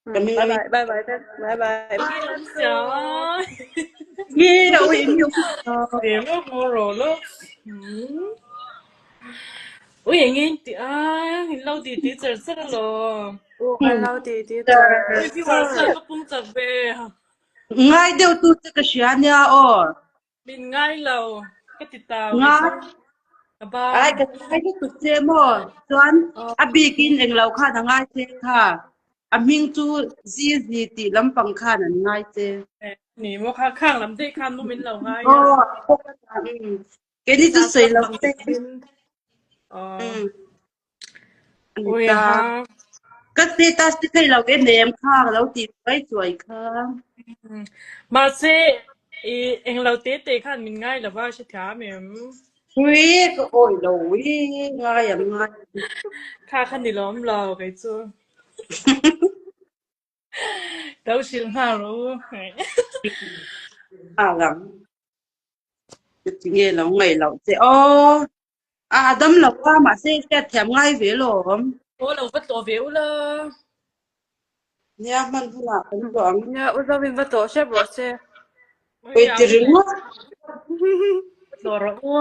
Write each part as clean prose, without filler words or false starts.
Bye bye bye bye bye bye. Nge oi mi Ui engin ti a in lo ti ti char char lo. U kan lo ti ti char. Ui viewer sa ka pung chak ve. Ngai deuh tu che ka hria nia aw. Min ngai lo ka ti tau. Ngai. Ka ba. Ai ka ngai lutuk che maw. Chuan a bikin englo khan a ngai che kha. A hming chu Zizi tih lampang khan an ngai che. Ni maw kha khang lam deuh khan maw min lo ngai a. Aw. Keini chu sawi lo che. Ui ha. Ka status te thei lo em em kha ka lo ti chuai chuai kha. Mahse i englo te te khan min ngai lova hrethiam em. Ui ka awi lo ui ngai ang ngai. Kha kha ni lawm lo kei chu. Lo hrilh nghal rawh u. Nghal ang. Tinge lo ngaih loh che aw. A dam lo a mahse hriat thiam ngai ve lawm. Aw lo va tlawh ve ula. Nia hman hunah kan tlawh ang. Nia u Zovin va tlawh hrep rawh se. Ui ti ringawt. Va tlawh rawh u.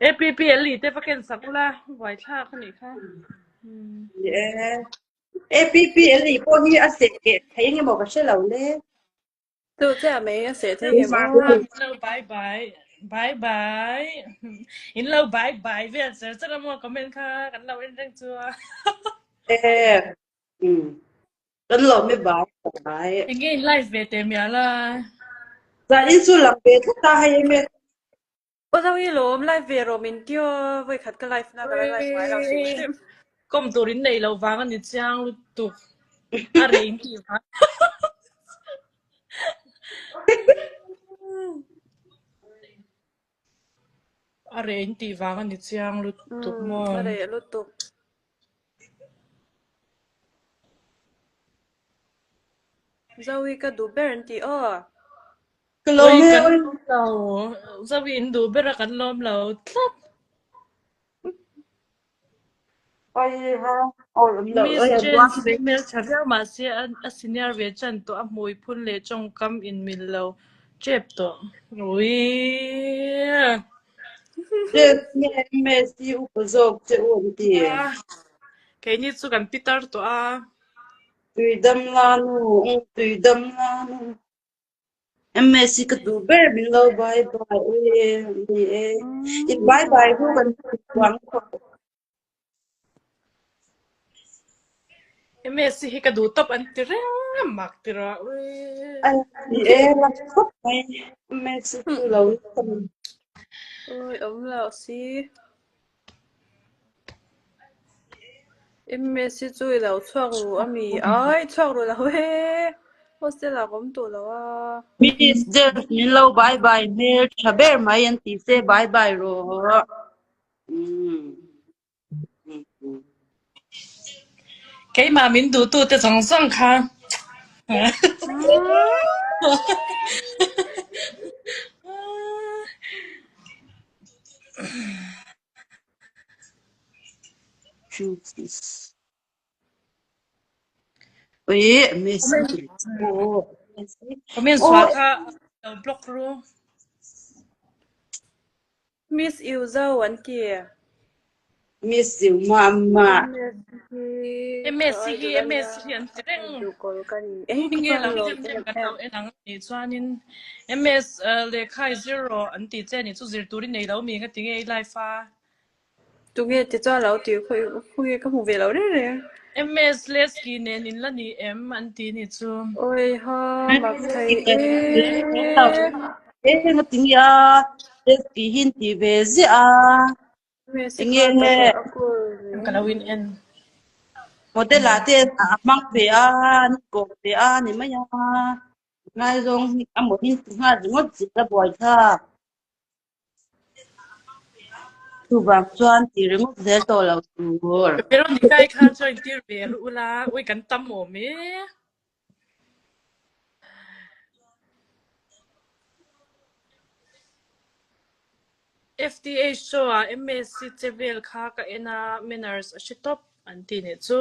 APPL i te va ken sak ula buaithlak a nih kha. Ni e. APPL i pawh hi a seh keh thei engemaw ka hre lo le. Tu che a mei a seh thei em aw. In lo bye bye bye bye in lo bye bye vel cher cher a maw comment kha kan lo en reng chu a. E. Kan lo mi bye bye. Enge in live ve te mial a. Zan in chu lang ve tlat a hei em e. Aw zo hi lawm live ve rawh min tio vawi khat ka live na ka la live ngai lo hrim hrim. Kawm tur in nei loh vang a ni chiang lutuk a rei in tih vang. A rei in tih vang a ni chiang lutuk maw. A reh lutuk. Zoe ka duh ber an ti aw. Ka lawm Oi e kan oi. lawm lo. Zoe in duh ber a kan lawm lo tlat. Oi ha. Oi awm lo. Miss Oi a Jane buang ve. hmeltha viau mahse a senior ve chan tawh a hmui phun leh tawngkam in mil lo tep tawh. Uii. Jane nge MS hi upa zawk che u an ti. Keini chu kan pitar tawh a. Tuidam la nu, tuidam la nu. MS hi ka duh ber min lo bye bye e ni e. In bye bye hu kan chuang khawp. MS hi ka duh tawp an ti reng a mak ti rawh. Ai ni e la khawp mai. MS hi chu lo tam. Oi awm lo si. MS hi chu i lo chhuak ru a mi? Ai, chhuak ru lo e. Hostel ah ka awm tawh lo a. Miss Jeff min lo bye bye hmel tha ber mai an ti se bye bye rawh. Keimah min duhtu te zawng zawng kha. Jesus. Ui, Messi. Messi. Comment sual kha lo block ru. Miss you zo an ti. Miss you mama. MS hi MS hi an ti reng. Nge lo dem dem kan lo en ang ni chuanin MS lehkha i zir rawh an ti che ni chu zir turin nei lo mi nga ti nge i life a. Tunge ti chuan lo ti khawi khawi ka hmu ve lo reng reng. MS Lesky nen in la ni em an ti ni chu. Oi ha mak thei e. E nga ti nge a Lesky hin ti ve ziah a. MS Enge kha nge ka cool ve. Ka lo in en. Model ah te a hmang ve a an kawm ve a ni mai a. Ngaizawng hi a maw hin ti nghal ringawt zel a buai thlak. Chuvang chuan ti ringawt zel tawh lo tur. Veronica-i kha join tir ve ru ula, ui kan tam awm e. FTH show ah MSc che vel kha ka en a, manners a hre tawp an ti nih chu.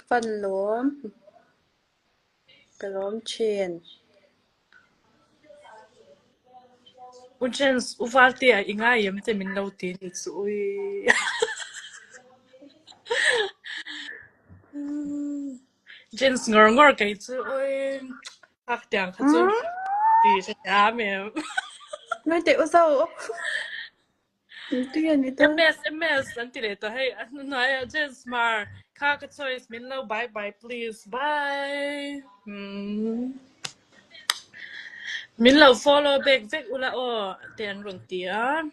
Ka van lawm. Ka lawm thin. U Jens, u Valtea i ngai em te min lo ti ni chu ui. Jens ngawr ngawr kei chu ui. Hak tiang kha chu ti se thiam em. Ngai teh u zo. Tui a ni ta. MS MS an ti leh tawh hei a hnuhnuaiah Jens Hmar kha ka choice min lo bye bye please bye. Hmm. Min lo follow back vek ula aw te an rawn ti a.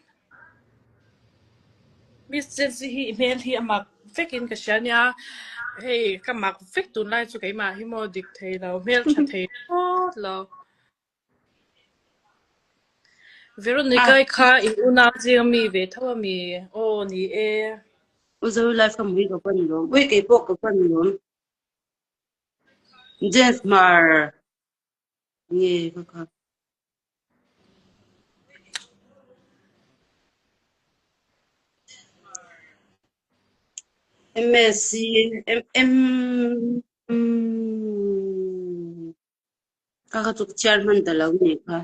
Miss Jens hi i hmel hi a mak vekin ka hria nia. Hei ka mak vek tunlai chu keimah hi maw dik thei lo hmel tha thei thlawt lo. Veronica-i kha in unau zing ami ve tho ami? Aw ni e. U Zoe life ka hmu hi ka van lawm. Ui kei pawh ka van lawm. James Hmar nge ka kha. MSc M M Ka ka chuk chhiar hman ta lo nih kha.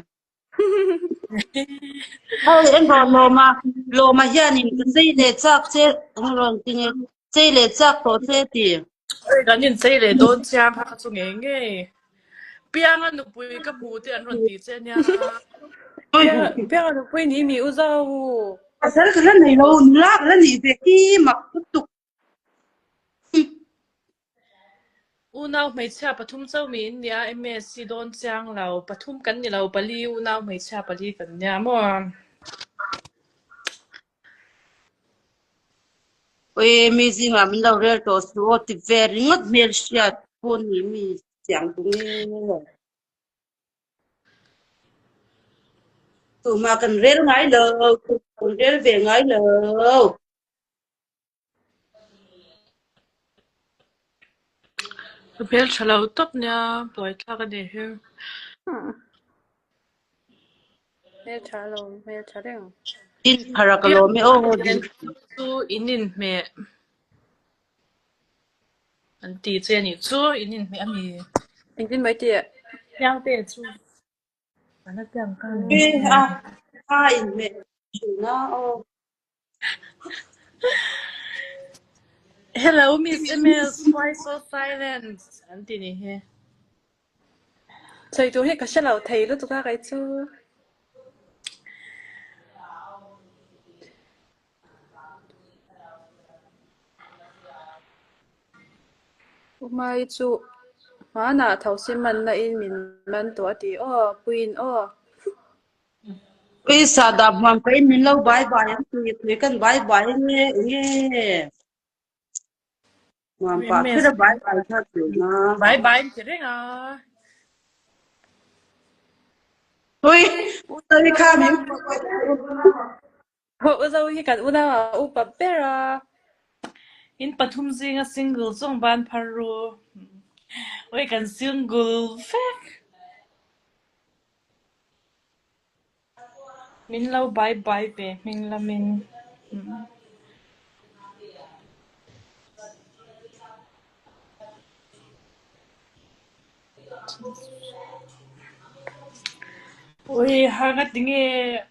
Hei en rawh Lawma, Lawma hianin ka chei leh chak che ang rawn ti nge, chei leh chak tawh che ti. Hei kan in chei leh dawn chiang kha ka chu ngei ngei. Pianga nupui ka hmu te an rawn ti che nia. Pianga nupui ni mi u zau. Pasal ka la nei lo, nula ka la nih ve hi mak lutuk. Unau hmeichhia pathum chauh mi in nia, MSc dawn chiang lo, pathum kan ni lo, pali unau hmeichhia pali kan nia maw? Ui mi zingah min lo rel tawh suh aw ti ve ringawt hmel hriat pawh ni mi chiang tu nge. Tumah kan rel ngai lo, kan rel ve ngai lo. Ka hmel tha lo tawp nia, buaithlak a ni hi. Hmel tha lo, hmel tha reng. Din phar a ka lawm e aw. Chu in inhmeh an ti che a nih chu, in inhmeh a mi. Engtin mai ti? Piangte chu. A a inhmeh thin a aw. Hello Miss MS, why so silent? An ti ni hi. Sawi tur hi ka hre lo thei lutuk a kei chu. Umai chu hmanah thosi manna in min man tawh a ti aw, puiin aw. Ui sahdah hmuam ka in min lo bai bai ang tui tui kan bai bai nge nge. Hmuam pah kher a bai bai kha tui na. Bai bai an ti reng a. Ui, u Zoe kha min U Zoe hi kan unau ah a upa ber a. In pathum zinga single zawng ban phar ru. Ui kan single vek. Min lo bai bai ve hming lamin. Ui ha nga tinge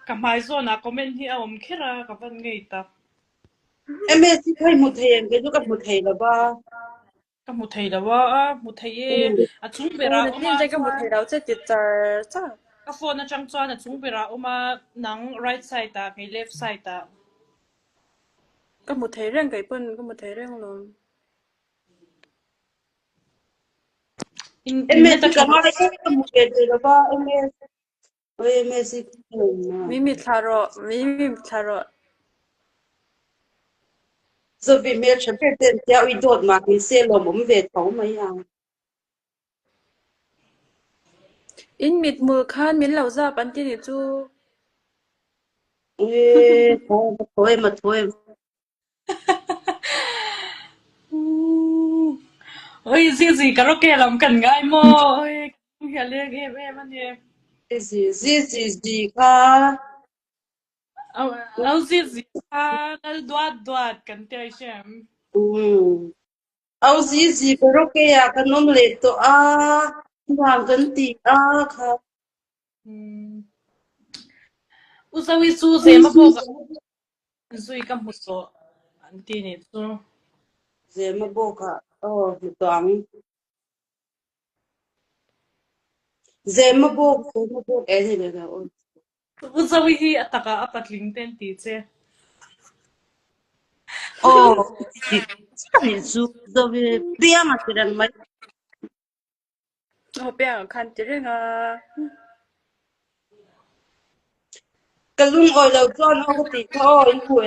ka hmai zawnah comment hi a awm kher a ka van ngei tak. MS hi kha i hmu thei em kei chu ka hmu thei lo va. Ka hmu thei lo a, a hmu thei e. A chung berah a awm a Ka hmu thei lo che ti char char. Ka phone atang chuan a chung berah a awm a, nang right side ah kei left side ah. Ka hmu thei reng kei pawn ka hmu thei reng alawm. In MS net a ka tha ngai e ka hmu ve thei lo va MS oi MS hi ka hmu na. Mi mi thla rawh, mi mi thla rawh. Zovi hmel tha ber te an tia ui dawt mah ni se lawmawm ve tho mai ang. In mithmul khan min lo zap an ti ni chu. Ui tho em a tho em a tho em. Oi Zizi karaoke lam kan ngai maw? Oi kan hi a leng em em a ni. Zizi Zizi zi kha. Au Zizi kha lal duat duat kan ti ai hre em? Um. Au zi zi karaoke ah kan awm leh tawh a, nuam kan ti a kha. U Zoe chu Zema bawk ah zui ka hmu tawh an ti nih chu. Zema bawk ah aw hmu tawh ang. Zema bawk, Zema bawk e ni leh lo aw. U Zoe hi a takah a patling te an ti che. Aw, dik chiah nih chu Zoe piang a ti reng mai. Aw piang ah khan ti reng a. Ka lungawi lo chuan aw ka tih kha aw in hmu em?